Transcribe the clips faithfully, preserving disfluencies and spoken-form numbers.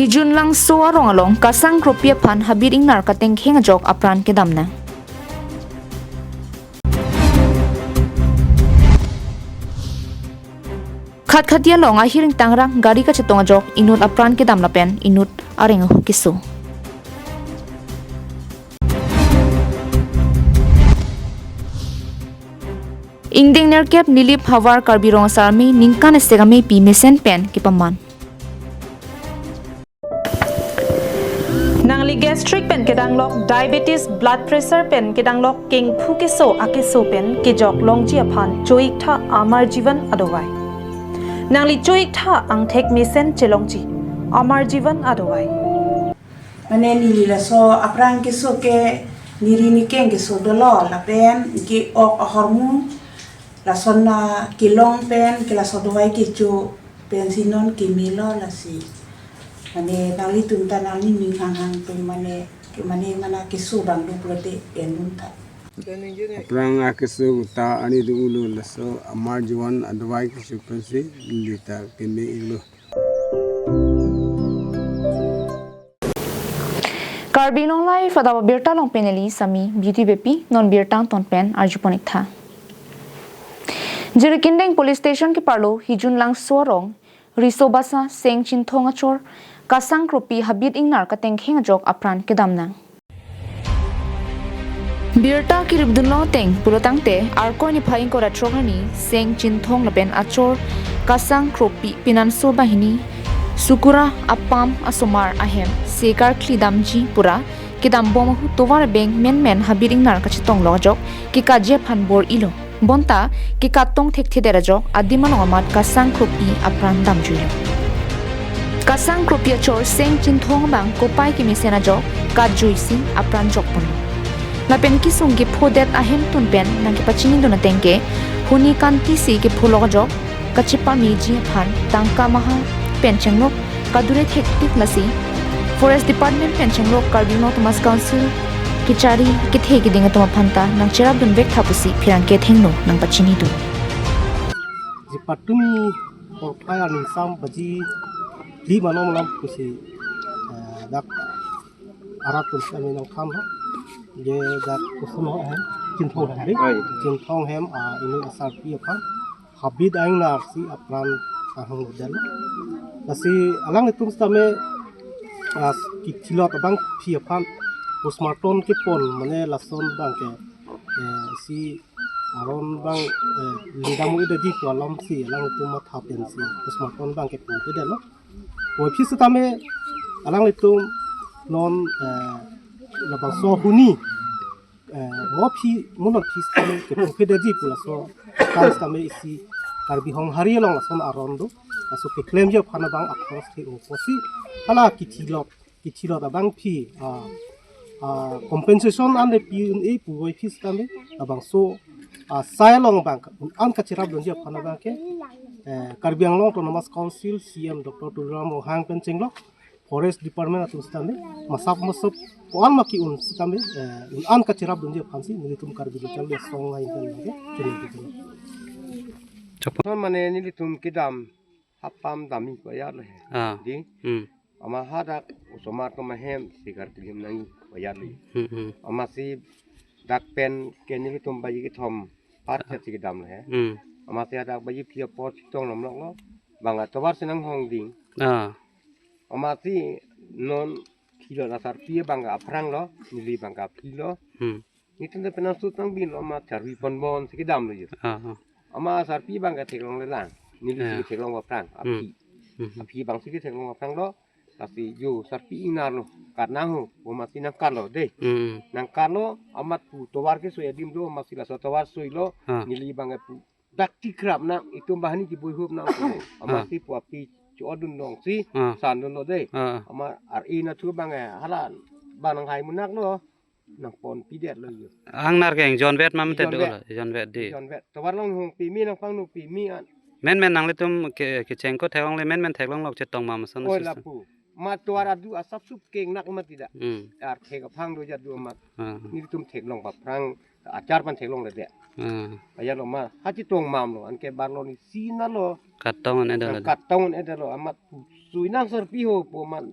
Ijunlangso arong along Kasang Kropi aphan habit ingnar katengkheng ajok apran kedam nang. Khatkhati along ahir ingtangrang gari kachetong ajok inut apran kedam lapen inut areng ahu keso. Ingdeng nerkep Nilip havar Karbi Rong Asar Amei ningkan esek amei pi mesen pen kepaman. Nangli gastric pen kedanglok, diabetes, blood pressure pen kedanglok, kengphu keso akeso pen kejok longji aphan cho-iktha Amar Jeevan adovai. Nangli cho-iktha angthek mesen chelongji Amar Jeevan adovai. Mane neli laso apran keso ke niri nikeng keso dolo lapen ke-ok ahormu lason na kelong pen ke laso dovai kecho pensi non kemelo lasi. Mane nanglitum ta nangning hanghang pen mane ke mane mana keso abang do pulote endun ta. Apran akeso ta ani do ulo laso Amar Jeevan adovai keso pensi neli ta keme-iklo. Karbi Anglong Live adap abirta along pen neli Sami Beauty Beypi, non birta angton pen arjupon-iktha. Jirikindeng Police Station keparlo Hijunlangso arong Riso Basa Seng Chinthong achor Kasang Kropi habit ingnar katengkheng ajok apran kedam nang. Birta kiripdunlong ateng pulotangte Arkoi niphai ingkoi ra throk arni Seng Chinthong lapen achor Kasang Kropi Pinanso Bahini Sukura apam asomar ahem se karkli damji pura kedambom ahu tovar abeng menmen habit ingnar kachetonglok ajok kekatji aphan bor-ilo. Bonta kekattong thekthedet ajok adim along amat Kasang Kropi apran damjuilo. Kasang Kropi achor Seng Chinthong abang kopai kemesen ajok katjuisi apran jokponlo. Lapen kesung kephodet ahemtun pen nangkepachinidun ateng ke huni kantisi kepholok ajok kachepameji aphan tangka maha pen chenglok kadure thektik lasi Forest Department pen chenglok Karbi Anglong Autonomous Council kechari kethe keding atum aphan ta nangcherapdun vektha pusi pherangke athengno nangpachinidun. Ji patumi porphai arni sam baji phli manom alam pusi, eh, dak arat atum si ami nangthan ha. Je dak kusuno hem, Chinthong hem, Oi. Chinthong hem, ah, inut asarpi aphan habit ingnar si apran ahong dan. Lasi alanglitum sitame, ah, kithilot abangpi aphan postmortem kepon mane lason abang ke, eh, si aron abang, eh, lidam u ida di pu alam si alanglitum matha pensi postmortem abang kepon te delo. Puvoiphit sitame alanglitum non, eh, labangso huni, eh, mo aphi, mo non aphi sitame kepon te dei pu laso kan sitame isi Karbi Honghari along lason aron do. Laso keklemji aphan abang akhros ke-o pusi hala kithilot, kithilot abangpi, ah, ah, compensation an le pi un-e puvoiphit sitame labangso, ah, sai along abang un-an kacherapdunji aphan abang ke, eh, Karbi Anglong Autonomous Council C M Doctor Tuliram Ronghang pen chenglok Forest Department atum sitame masap masap ko-an ma ke-un sitame, eh, un-an kacherapdunji aphansi nelitum Karbi Lo Charli Asong ahin pen abang ke chinidun. Chokpon mane nelitum kedam hapam dami ko ya lo he. Ah. Di. Hmm. Amat hadak osomar atum ahem se karkli hem nangji ko ya lo. Hmm, hmm. Amatsi dak pen ke nelitum baji kethom par Ah. chet si kedam lo he. Hmm. Amatsi hadak baji phli apor chetong lam lok lo. Bang atovar si nanghong ding. Ah. Amatsi non thilot asarpi abang ke aphrang lo, neli abang ke aphi lo. Hmm. Nelitum ta penang sut nang bin lo amat charvi ponbon si kedam lo jo. Ah, ah. Amat asarpi abang ke theklongle lang. Neli si Ah. theklong aphrang, Hmm. aphi. Hmm. Aphi abang si theklong aphrang lo. Lasi jo sarpi ingnar lo. Kat nang ho, amatsi nangkat lo dei. Hmm. Nangkat lo, amat pu tovar kesoi adim do, amatsi laso tovar soi lo. Ah. Neli abang ke pu dak tikrap nang, itum bahani kibui hup nang. Ah. Amatsi pu aphi cho-odun dong si, Ah. sandun lo dei. Ah. Amat ar-i nathu abang ke hala abang nanghai munak lo. Nangponpidet lo jo. Ingnar ke jonvet ma mate Jonvet. dolo, jonvet dei. Jonvet. Tovar along hong pimi nangpangno pimi an. Menmen nanglitum ke, kecheng ko theklongle menmen theklonglok chetong ma masan Oi system. lapu. Amat tovar adu asap sup keng nak amat tidak. Hmm. Ar thek aphang do jadu amat. Ah. Nelitum theklong aphrang achar pen theklongle dei. Ah. Aya lo ma hachetong mam lo anke barlo ni sina lo. Kattong an edalo. Kattong an edalo amat sui nang sarpi ho pu amat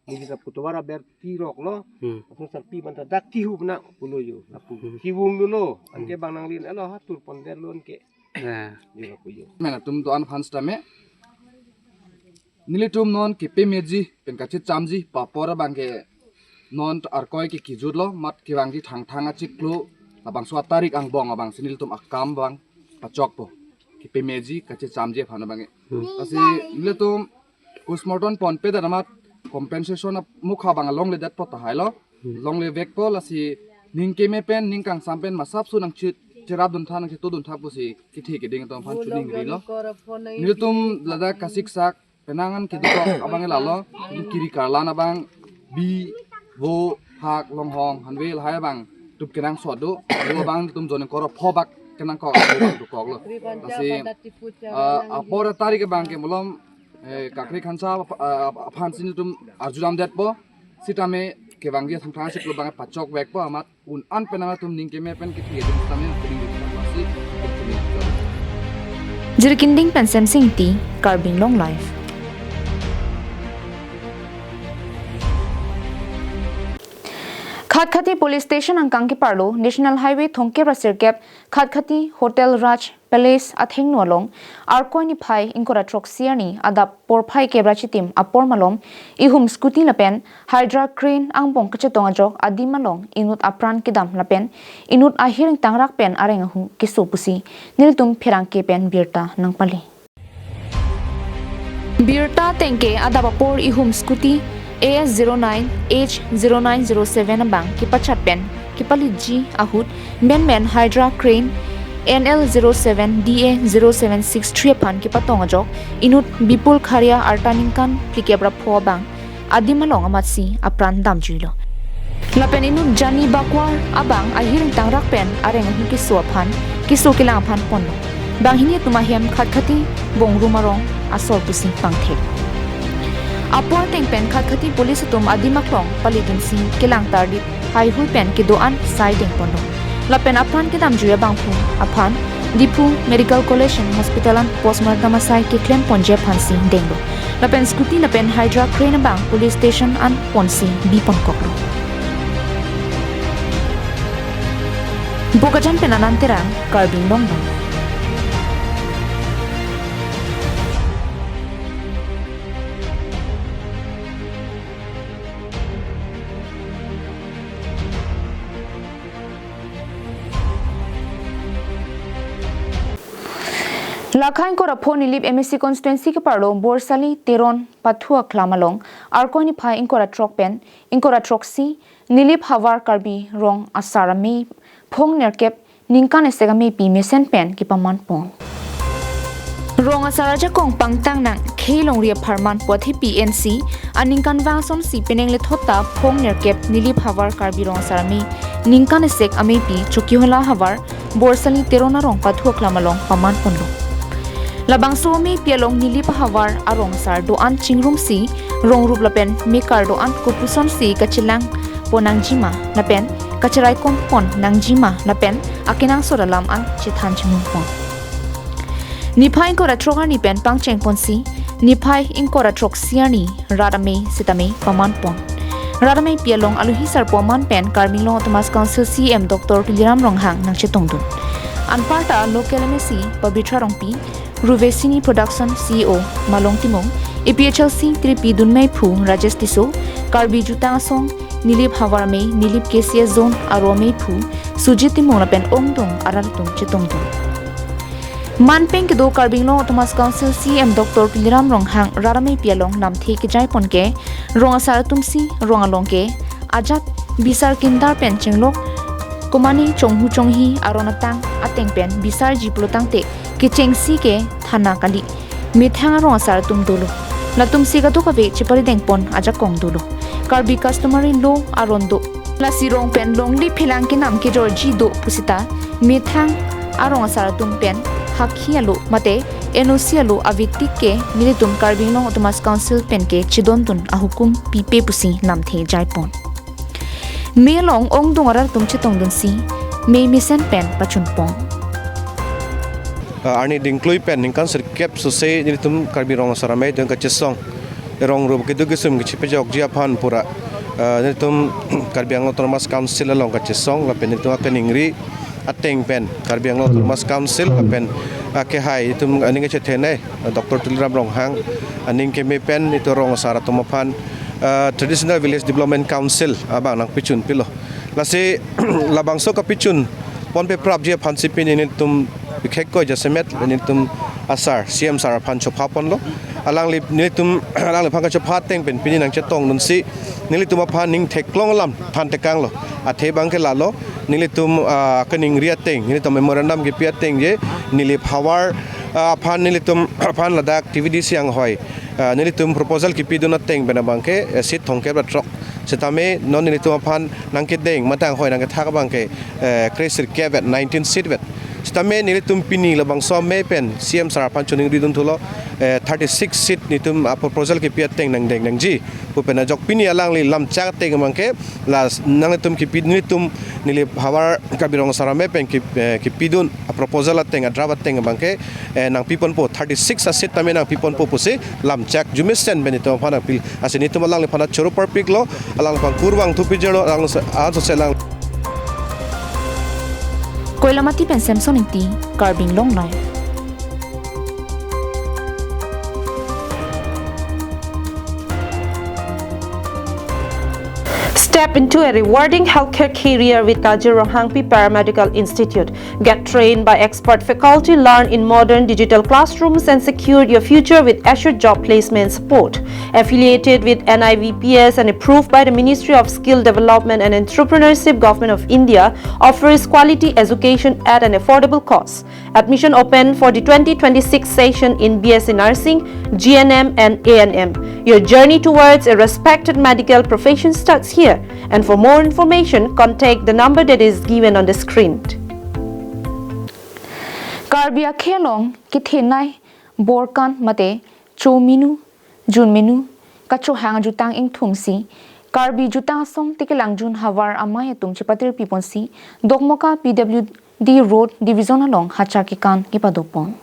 Neli lapu tovar aber tirok lo. Hmm. Laso sarpi man ta dak tihu bena pulo jo. Lapu. Hmm. Hiwum dolo. Anke Hmm. bang nanglin elo ha tur pon der lo anke. Ya. Di lapu jo. Men atum do-an aphan sitame. Nelitum non kepemeji pen kachechamji apor abang ke non arkoi ke kijut lo mat kevangji Thangthang achiklo labangso atarik angbong abang si nelitum akam abang pachokpo. Kepemeji kachechamji aphan abang ke. Hmm. Lasi nelitum postmortem ponpe dak amat compensation ap mukha abang alongledetpo tahai lo. Hmm. Longlevekpo lasi ning keme pen ning kangsam pen masap su nangchi cherap duntha nangchito duntha pusi kethe keding atum aphan chuningrilo. Nelitum ladak kasiksak penang an kedo abang ke lalo, kiri karlan abang, bi, vo, phak, longhong, hanve lahai abang tup kenangsot do, vo abang tum jone koro pho bak kenangkok, abang dokoklo. Lasi, ah, apor atarik abang ke malom, eh, kakri khansa, ah, aphan si nelitum arjudamdetpo, sitame kevangji Thangthang achiklo abang pachokvekpo amat un-an penang atum ning keme pen kethe atum sitame atum si. Jirikinding pen Semsing Ingti, Karbi Anglong Live. Khatkhati Police Station angkang keparlo National Highway thomkep ra sirkep Khatkhati Hotel Raj Palace athengno along Arkoi niphai ingkoi ra throksi arni adap porphai kep ra chitim apor malom ihum scooty lapen Hydra crane angbong kachetong ajok adim along inut apran kedam lapen inut ahir ingtangrak pen areng ahu keso pusi nelitum pherangke pen birta nangpale. Birta ateng ke adap apor ihum scooty A S zero nine H zero nine zero seven abang kepachat pen kepalitji ahut menmen Hydra crane N L zero seven D A zero seven six three aphan kepatong ajok inut Bipul Kharia arta ningkan phlikep ra pho abang adim along amatsi apran damjuilo. Lapen inut Jani Bakwar abang ahir ingtangrak pen areng ahu keso aphan keso kelang aphan ponlo. Banghini atum ahem Khatkhati Bongrum arong asor pusi pangthek. Apor ateng pen Khatkhati police atum adim aklong palitdunsi kelang tardip haihui pen kedo-an sai dengponlo. Lapen apran kedamjui abangphu aphan Diphu Medical College and Hospital an postmortem asai keklem ponji aphansi denglo. Lapen scooty lapen Hydra crane abang police station an ponsi biponkoklo. Bokajan pen Anand Terang, Karbi Anglong Live. Lakha ingkoi ra pho Nilip M A C constituency keparlo Borsali Teron pathu aklam along Arkoi niphai ingkoi ra throk pen ingkoi ra throksi Nilip Havar Karbi Rong Asar Amei phongnerkep ningkan esek ameipi mesen pen kepaman pon. Rong asar ajakong pangtang nang khei longri apharman puathepi N C aningkanvang asonsi penang lethot ta phongnerkep Nilip Havar Karbi Rong Asar Amei ningkan esek ameipi Chokihola Havar Borsali Teron arong pathu aklam along paman ponlo. Labangso ameipi along Nilip Havar arong asar do-an chingrumsi rongrup lapen mekar do-an kopusonsi kachelang pon nangjima lapen kacheraikom pon nangjima lapen akenangsot alam an chethan chimung pon. Niphai ingkoi ra throk arni pen pangcheng ponsi niphai ingkoi ra throksi arni rat amei sitame paman pon. Rat ameipi along alohi sarpo aman pen Karbi Anglong Autonomous Council C E M Doctor Tuliram Ronghang nangchetongdun. Anparta local M A C Pabitra Rongpi, Ruvesini Production C E O Malong Timung, A P H L C Tripi dunmeiphu Rajesh Tisso, Karbi Jutang Asong, Nilip Havar Amei, Nilip K C S Zone aro ameiphu Sujit Timung lapen ongdung arat atum chetongdun. Manpeng kedo Karbi Anglong Autonomous Council C E M Doctor Tuliram Ronghang rat ameipi along lamthe kejai pon ke rong asar atumsi rong along ke ajat bisar kindar pen chenglok komane chonghu chonghi aron atang ateng pen bisarji pulotangte kechengsi ke thana kali. Methang arong asar atum dolo. Latumsi kadokave cheparideng pon ajakong dolo. Karbi customary law aron do. Lasi rong pen longle phelang kenam kejorji do pusita methang arong asar atum pen hakhi alo mate N O C alo avetik ke nelitum Karbi Anglong Autonomous Council pen ke chedondun ahukum pipe pusi lamthe jaipon. Mei along ongdung arat atum chetongdunsi mei mesen pen pachunpon. Ah, arni dingklui pen ningkan sirkep sose nelitum Karbi Rong Asar Amei adung kachesong rong rup keduk kesum kechepajokji aphan pura, eh, nelitum Karbi Anglong Autonomous Council along kachesong lapen nelitum akaningri ateng pen Karbi Anglong Autonomous Council lapen, ah, kehai itum aning kachethenei, eh, Doctor Tuliram Ronghang aning keme pen itum rong asar atum aphan, eh, Traditional Village Development Council abang nangpichun pilo. Lasi labangso kapichun ponpe prapji aphansi pini nelitum bikhekkoi jasemet nelitum asar C M sir aphan chopha ponlo. Alangli nelitum alangliphan kachopha ateng pen pini nangchetongdunsi nelitum aphan ning theklong alam than tekanglo. Athe abangke lalo, nelitum, ah, kaningri ateng, nelitum memorandum kipi ateng je, Nilip havar, ah, aphan nelitum aphan ladak activity si anghoi, ah, nelitum proposal kipidun ateng pen abangke, eh, seat thomkep ra throk. Setame non nelitum aphan nangkedeng mate anghoi nangkethak abangke, eh, kre sirkep vet, nineteen seat vet. Setame nelitum pini labangso amei pen C M sir aphan choningridun thulo, eh, thirty-six seat nelitum, ah, proposal kipi ateng nangdeng nangji pu pen ajok pini alangli lamchak ateng abangke la nangtum kipi nelitum Nilip havar Karbi Rong Asar Amei pen kip-, eh, kipidun a-proposal ateng a-draft ateng abangke, eh, nangpiponpo, thirty-six a-seat tame nangpiponpo pusi lamchak jumesen pen itum aphan nangpil. Lasi nelitum alangliphan choro parpiklo, alangliphan kurvangthu pijirlo, alang se-, alang sose alang. Koilamati pen Samson Ingti, Karbi Anglong Live. Step into a rewarding healthcare career with Tajir Ronghangpi Paramedical Institute. Get trained by expert faculty, learn in modern digital classrooms, and secure your future with assured job placement support. Affiliated with N I V P S and approved by the Ministry of Skill Development and Entrepreneurship, Government of India, offers quality education at an affordable cost. Admission open for the twenty twenty-six session in B S C Nursing, G N M and A N M. Your journey towards a respected medical profession starts here. And for more information, contact the number that is given on the screen. Karbi akhei along kethenei borkan mate chominu, junminu, kachohang ajutang ingthumsi Karbi Jutang Asong Tekelangjun Havar Amei atum chepatir piponsi Dokmoka P W D Road Division along hachak kekan kepadopon.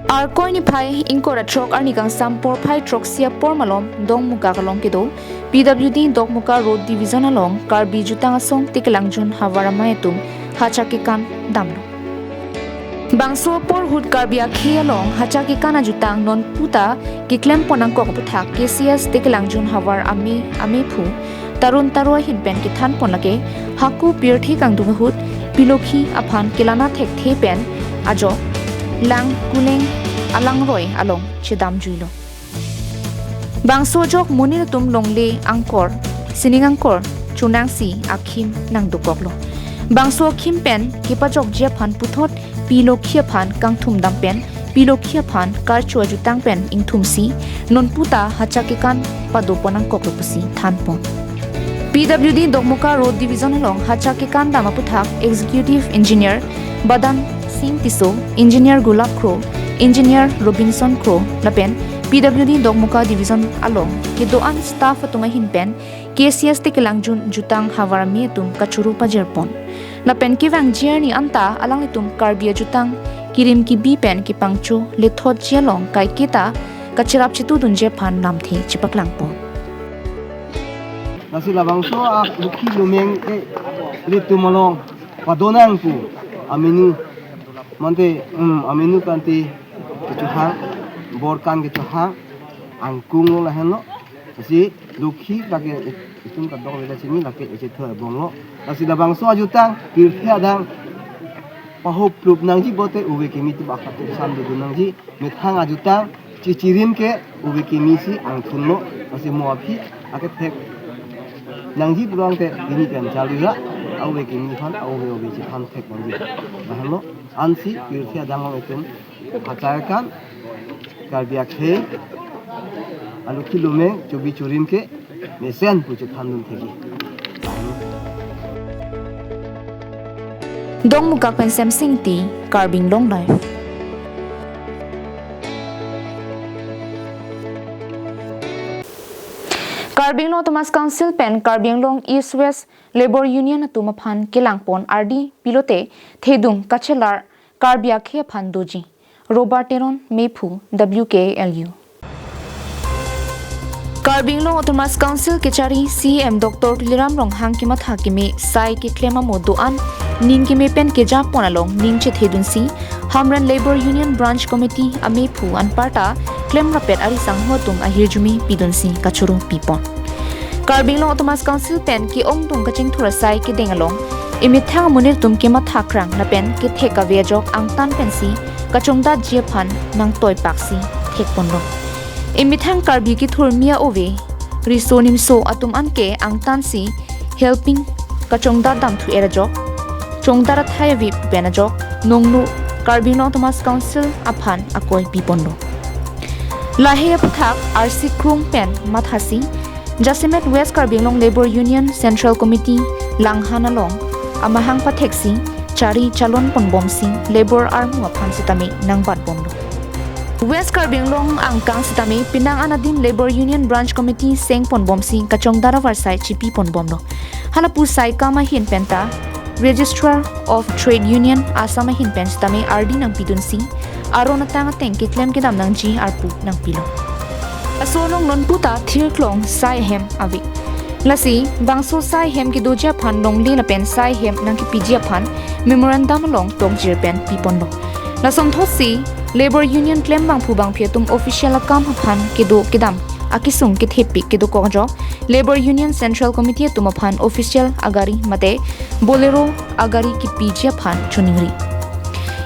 Arkoi niphai ingkoi ra throk arni kangsam porphai throksi apor malom Dokmoka along kedo P W D Dokmoka Road Division along Karbi Jutang Asong Tekelangjun Havar Amei atum hachak kekan damlo. Bangso apor ahut Karbi akhei along hachak kekan ajutang nonputa keklempon nangkok aputhak K C S Tekelangjun Havar Amei ameiphu Tarun Taro ahin pen kethanpon lake hako pirthe kangdung ahut pilokhi aphan kelana thekthe pen ajok Langkuleng alangroi along chedamjuilo. Bangso ajok monit atum longle angkor, sining angkor chonangsi akhim nangdokoklo. Bangso akhim pen kepajokji aphan puthot pilokhi aphan kangthum dam pen pilokhi aphan karcho ajutang pen ingthumsi nonputa hachak kekan padopon nangkoklo pusi thanpon. P W D Dokmoka Road Division along hachak kekan dam aputhak Executive Engineer Badan Singh Tisso, Engineer Gulab Kro, Engineer Robinson Kro lapen P W D Dokmoka Division along kedo-an staff atum ahin pen K C S Tekelangjun Jutang Havar Amei atum kachoro pajirpon. Lapen kevangji arni anta alanglitum Karbi ajutang kirim kibi pen kepangcho lethotji along kaiketa kacherap chetudunji aphan lamthe chepaklangpon. Lasi labangso a-Lokhi Lumeng ke ilitum along padonang pu aminu mante, mm, aminu kanti kechohang, borkan kechohang, angkung lo lahenlo. Lasi Lokhi lake itum kadokave ta chini lake echethu ebong lo. Lasi labangso ajutang pirthe adang pahoplup nangji pote ove kimi tu bakha tu san dodun nangji, methang ajutang chichirim ke ove kimi si angthun lo. Lasi mo aphi akethek nangji pulote pini pen chalira ove kimi aphan ove ove chephan thek nangji. Lahenlo ansi pirthe adang along itum hachak kekan Karbi akhei a-Lokhi Lumeng chobi chorim ke mesen pu chethandun thekji. Dokmoka pen Samson Ingti, Karbi Anglong Live. Karbi Anglong Autonomous Council pen Karbi Anglong East West Labour Union atum aphan kelangpon ardi pilote thedung kachelar Karbi akhei aphan doji. Robar Teron, meiphu W K L U. Karbi Anglong Autonomous Council kechari C E M Doctor Tuliram Ronghang kematha keme sai keklem amo do-an ning keme pen kejapon along ning chethedunsi Hamren Labour Union Branch Committee amephu anparta klemrapet arisangho atum ahirjume pidunsi kachoro pipon. Karbi Anglong Autonomous Council pen ke-ongdung kachingthur asai kedeng along emethang amonit atum kemathakrang lapen kethek kave ajok angtan pensi kachongdatji aphan nangtoipaksi thekponlo. Emethang Karbi kethurmi a-ove riso nimso atum anke angtansi helping kachongdat damthu-er ajok, chongdat athai ave pen ajok nongno Karbi Anglong Autonomous Council aphan akoi piponlo. Lahei aphuthak arsi krung pen mathasi jasemet West Karbi Anglong Labour Union Central Committee Langhan along amahang patheksi chari chalon ponbomsi labour armu aphan sitame nangbatbomlo. West Karbi Anglong angkang sitame penang anadim Labour Union Branch Committee sengponbomsi kachongdat avarsai chipiponbomlo. Halapu saikam ahin penta Registrar of Trade Union Assam ahin pen sitame ardi nangpidunsi aron atang ateng keklem kedam nangji arpu nangpilo. Laso along nonputa thirklong sai ahem ave. Lasi bangso sai ahem kedoji aphan longle lapen sai ahem nangkepiji aphan memorandum along tokjir pen piponlo. Lasonthotsi Labour Union klembangphu bangphi atum official akam aphan kedo kedam akesung kethepik kedokok ajok Labour Union Central Committee atum aphan official agari mate Bolero agari kepiji aphan choningri.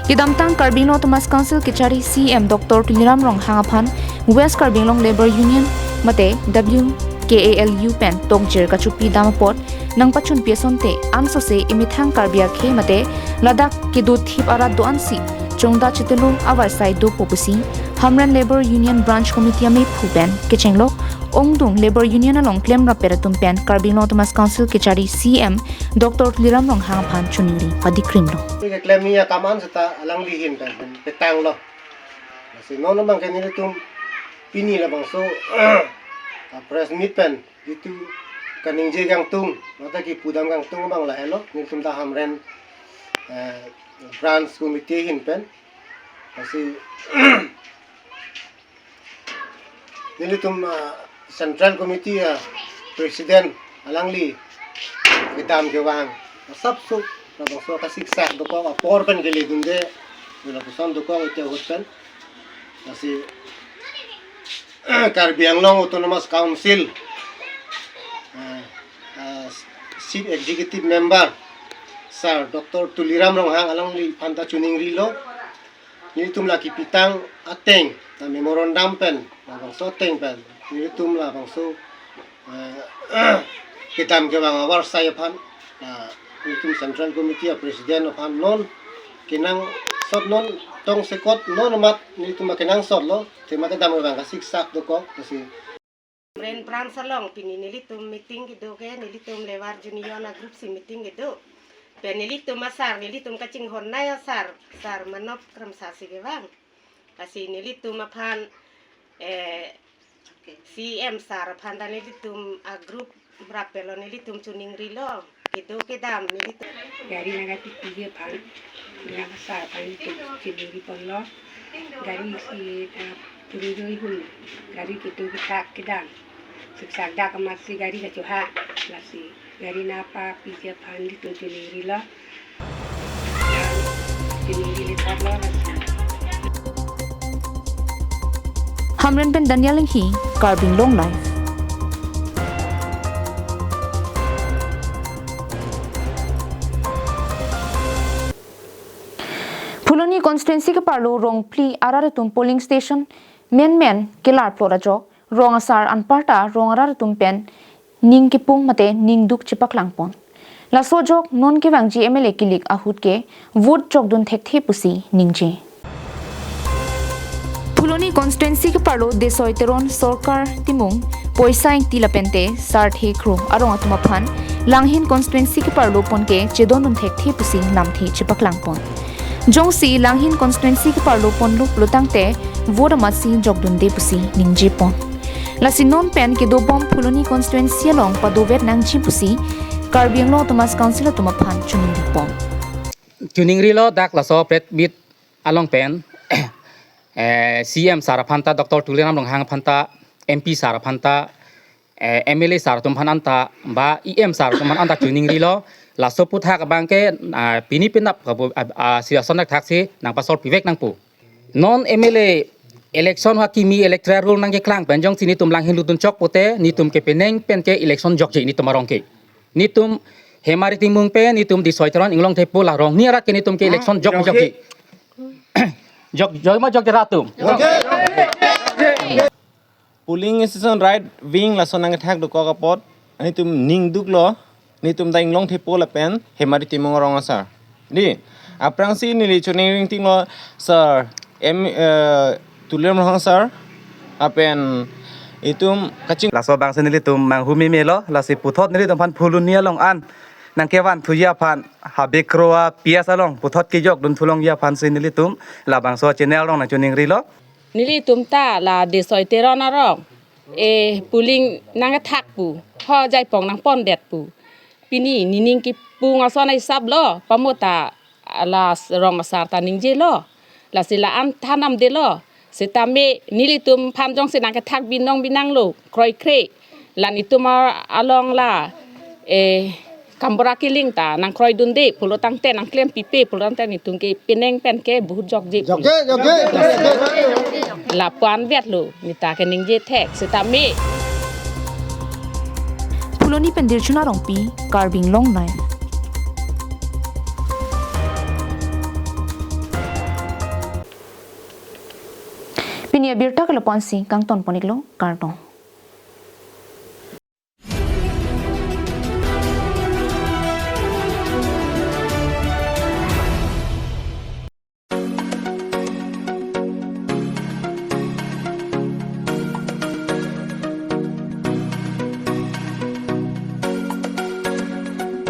Kedamtang Karbi Anglong Autonomous Council kechari C E M Doctor Tuliram Ronghang aphan West Karbi Anglong Labour Union mate W K A L U pen tokjir kachopi dam apot nangpachunpi asonte ansose emethang Karbi akhei mate ladak kedothip arat do-ansi chongdat chetelo avarsai dopo pusi Hamren Labour Union Branch Committee amephu pen kechenglok ongdung Labour Union along klemrapet atum pen Karbi Anglong Autonomous Council kechari C E M Doctor Tuliram Ronghang aphan choningri padikrimlo. Keklemji akam an seta alangli ahin pen petanglo. Lasi non abangke nelitum pini labangso press meet pen itum kaningje kangtung, mate kipudam kangtung abang lahelo, nelitum ta Hamren, eh, Branch Committee ahin pen. Lasi nelitum, ah, Central Committee, ah, President alangli kedam kevang asapso labangso kasiksak dokok apor pen keledunde, lapuson dokok ite ahut pen. Lasi Karbi Anglong Autonomous Council, ah, ah, Chief Executive Member Sir Doctor Tuliram Ronghang alangli aphanta choningrilo. Nelitum la kipitang ateng, la memorandum pen, labangso ateng pen nelitum labangso, eh, kedam kevang avarsai aphan, la nelitum Central Committee a President aphan non kenangsot, non tongsekot non amat nelitum kenangsotlo, tema kedam kevang kasiksak dokok, lasi Hamren Branch along pini nelitum meeting kedo ke, nelitum Labour Union a group si meeting kedo. Pen nelitum a sir, nelitum kachinghon nai a sir, Sir Manop Kramsa si kevang. Lasi nelitum aphan, eh, C E M sir aphan ta nelitum a group rapelo, nelitum choningrilo. Kedo kedam nelitum. Gari nangkepiji aphan, nangkasar aphan nelitum choningriponlo. Gari si, eh, puri doi hun, gari kedo kethak kedam. Siksak dak amatsi gari kachoha, lasi gari nangpapiji aphan nelitum choningrilo. Choningrilo thaklo lasi. Hamren pen Daniel Enghi, Karbi Anglong Live. Phuloni constituency keparlo rong phli arat atum polling station menmen kelar plot ajok rong asar anparta rong arat atum pen ning kepung mate ningduk chepaklangpon. Laso ajok non kevangji M L A kilik ahut ke vote jokdun thekthe pusi ningje. Phuloni constituency keparlo Desoi Teron, Sorkar Timung, Poisa Ingti lapente Sarthe Kro arong atum aphan Langhin constituency keparlo pon ke chedondun thekthe pusi lamthe chepaklangpon. Jongsi Langhin constituency keparlo ponlo pulotangte vote amatsi jokdunde pusi ningjepon. Lasi non pen kedobom Phuloni constituency along padovet nangji pusi Karbi Anglong Autonomous Council atum aphan choningripon. Choningrilo dak laso press meet along pen, eh, C E M sir aphanta, Doctor Tuliram Ronghang aphanta, M P sir aphanta, eh, M L A sir atum aphan anta ba E M sir atum aphan anta choningrilo, laso aphuthak abang ke, ah, pini penap kabo, ah, ah, si ason thakthak si nangpasol pivek nangpo. Non M L A election ha kimi electoral roll nangkeklang pen jongsi netum langhin lutdun chok pote netum ke penang pen ke election jokji netum arong ke. Netum Hemari Timung pen netum Disoi Teron, Inglong Thepo la rong ni arat ke netum ke election jok jokji. Jok, jok ma jokji rat atum. Polling station right wing lason nangkethak dokok apot netum ning duklo, netum ta Inglong Thepo lapen Hemari Timung arong asar. Di, aphrangsi neli choningri tinglo sir, M, eh, Tuliram Ronghang sir, lapen itum kaching. Laso abangsi nelitum manghumemelo, lasi puthot nelitum aphan phuloni along an nangkevanthuji aphan, habe kroa pias along puthot kejokdun thulongji aphansi nelitum labangso channel along nangchoningrilo. Nelitum ta la Disoi Teron arong, eh, polling nangkethak pu, ho jaipong nangpondet pu. Pini nening kipung ason hisap lo, pamo ta la rong asar ta ningjelo. Lasi la-an thanam detlo. Setame nelitum aphan jongsi nangkethak binong binanglo, kroikre. La netum along la, eh, Kambora Killing ta nangkroidunde pulo tangte, nangklempipe pulo tangte netum ke penang pen ke vote jokji. Jokji, jokji. Lapu-an vetlo, neta keningje thek setame. Phuloni pen Dirchuna Rongpi, Karbi Anglong Online. Pini abirta ke lapu-ansi kangtonpon-iklo, kardom.